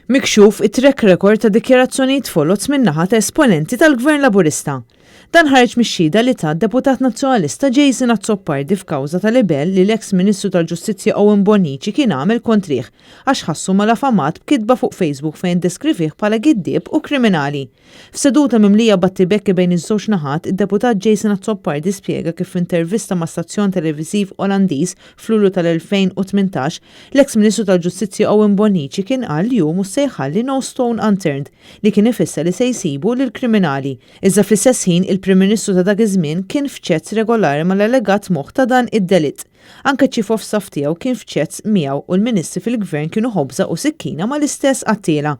Mikxuf it-track record ta' dikjarazzjonijiet foloz min-naħa ta' esponenti tal-Gvern Laburista. Dan ħareġ mix-xhieda li ta d-Deputat Nazzjonalista Jason Azzopardi f'kawża ta' libell li l-eks Ministru tal-Ġustizzja Owen Bonnici kien għamel kontrih għax ħassu malafamat b'kitba fuq Facebook fejn ddeskrivih bħala giddieb u kriminali. F'seduta mimlija battibekki bejn iż-żewġ naħat, id-Deputat Jason Azzopardi spjega kif f'intervista ma' stazzjon televiżiv Olandiż f'Lulju tal-2018, l-eks Ministru tal-Ġustizzja Owen Bonnici kien qal li hu mhux se jħalli no stone unturned, li kien ifisser li se jsibu lill-kriminali. Iżda fl-istess ħin, il-Prim Ministru ta' dak iż-żmien kien f'chats regolari mal-allegat moħħ ta' dan id-delitt. Anke ċ-Chief of Staff tiegħu kien f'chats miegħu u l-Ministri fil-Gvern kienu ħobża u sikkina mal-istess qattiela.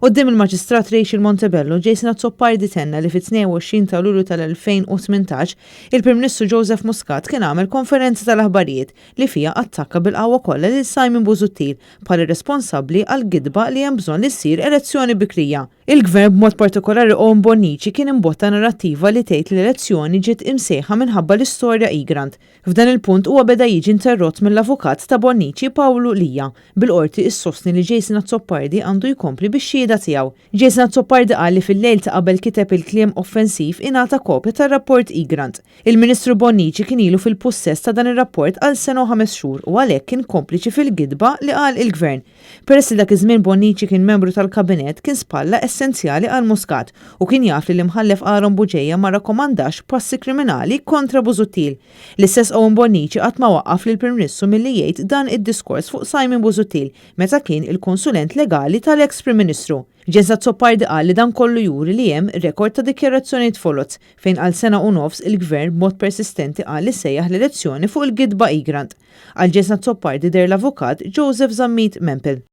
Quddiem il-Maġistrat Rachel Montebello, Jason Azzopardi tenna li fit-22 ta' Lulju tal-2018, il-Prim Ministru Joseph Muscat kien għamel konferenza tal-aħbarijiet li fiha attakka bil-qawwa kollha lil Simon Busuttil bħala responsabbli għall-gidba li hemm bżonn li ssir elezzjoni bikrija. Il-Gvern b'mod partikolari Owen Bonnici kien imbotta narrattiva li tgħid li l-elezzjoni ġiet imsejħa minħabba l-istorja Egrant. F'dan il-punt huwa beda jiġi interrott mill-avukat ta' Bonnici Pawlu Lia, bil-Qorti issostni li Jason Azzopardi għandu jkompli bix-xhieda tiegħu. Jason Azzopardi qal li fil-lejl ta' qabel kiteb il-kliem offensiv ingħata kopja tar-rapport Egrant. Il-Ministru Bonnici kien ilu fil-pussess ta' dan ir-rapport għal sena u ħames xhur u għalhekk kien kompliċi fil-gidba li qal il-Gvern. Peress li dak iż-żmien Bonnici kien membru tal-Kabinett kien spalla essenzjali għal Muscat u kien jaf li l-Imħallef Aaron Bugeja ma rrakkomandax passi kriminali kontra Busuttil. L-istess Owen Bonnici qatt ma waqqaf lill-Prim Ministru milli jgħid dan id-diskors fuq Simon Busuttil meta kien il-konsulent legali tal-eks Prim Ministru. Jens Azzopardi qal li dan kollu juri li hemm rekord ta' dikjarazzjonijiet foloz fejn għal sena u nofs il-Gvern b'mod persistenti qal li sejjaħ l-elezzjoni fuq il-gidba Egrant. Għal Jason Azzopardi deher l-Avukat Joseph Zammit Mempel.